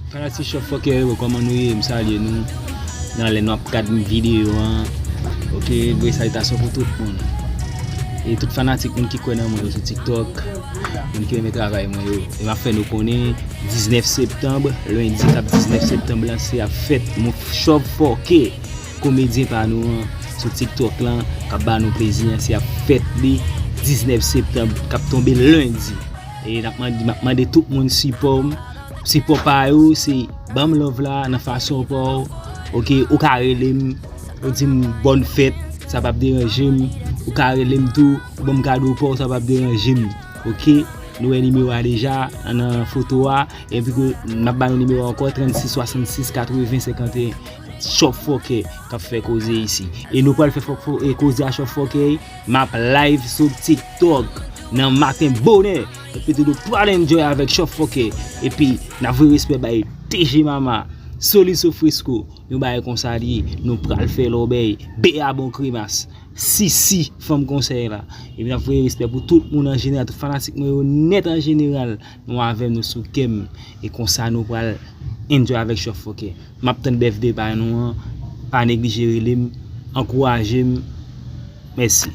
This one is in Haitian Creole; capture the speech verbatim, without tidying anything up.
Fanatik Chòf Fòkè yo, kòman nou ye? M salye nou nan lè n ap gad videyo an. Oke, voye salitasyon pou tout moun. E tout fanatik moun ki kwè nan mwen yo sou TikTok, moun ki renmen travay mwen yo. E m ap fè nou konnen diznèf septanm, lendi k ap diznèf septanm lan, se ap fèt Chòf Fòkè, komedyen pa nou an sou TikTok lan, k ap ba nou plezi an, se ap fèt li diznèf septanm k ap tonbe lendi. E n ap mande, m ap mande tout moun sipò m. Sipò pa yo, se ban m love la nan fason pa w. Oke, ou ka rele m, ou di m bòn fèt, sa p ap deranje m. Ou ka rele m tou, ou ban m kado pa w, sa p ap deranje m. Oke, nou wè nimewo a deja nan foto a. Epi ke m ap ba nou nimewo a ankò, trannsis swasannsis katreven senkanteyen. Chòf Fòkè k ap fè koze isi. E nou pral fè fòk fò, e koze a Chòf Fòkè, m ap live sou TikTok nan maten bonè. Epi tou nou pral enjoy avèk Chòf Fòkè. Epi n ap voye respè bay T G Mama, Soliso Fresco, yon bagay konsa li ye. Nou pral fè lòbèy, Bea Bon Kremas, Sisi, fanm konsèy la. Epi n ap voye respè pou tout moun an jeneral, tout fanatik mwen yo nèt an jeneral. Nou avè m, nou sou kè m. E konsa nou pral enjoy avèk Chòf Fòkè. M ap tann bèfde pa nou an. Pa neglije rele m, ankouraje m. Mèsi.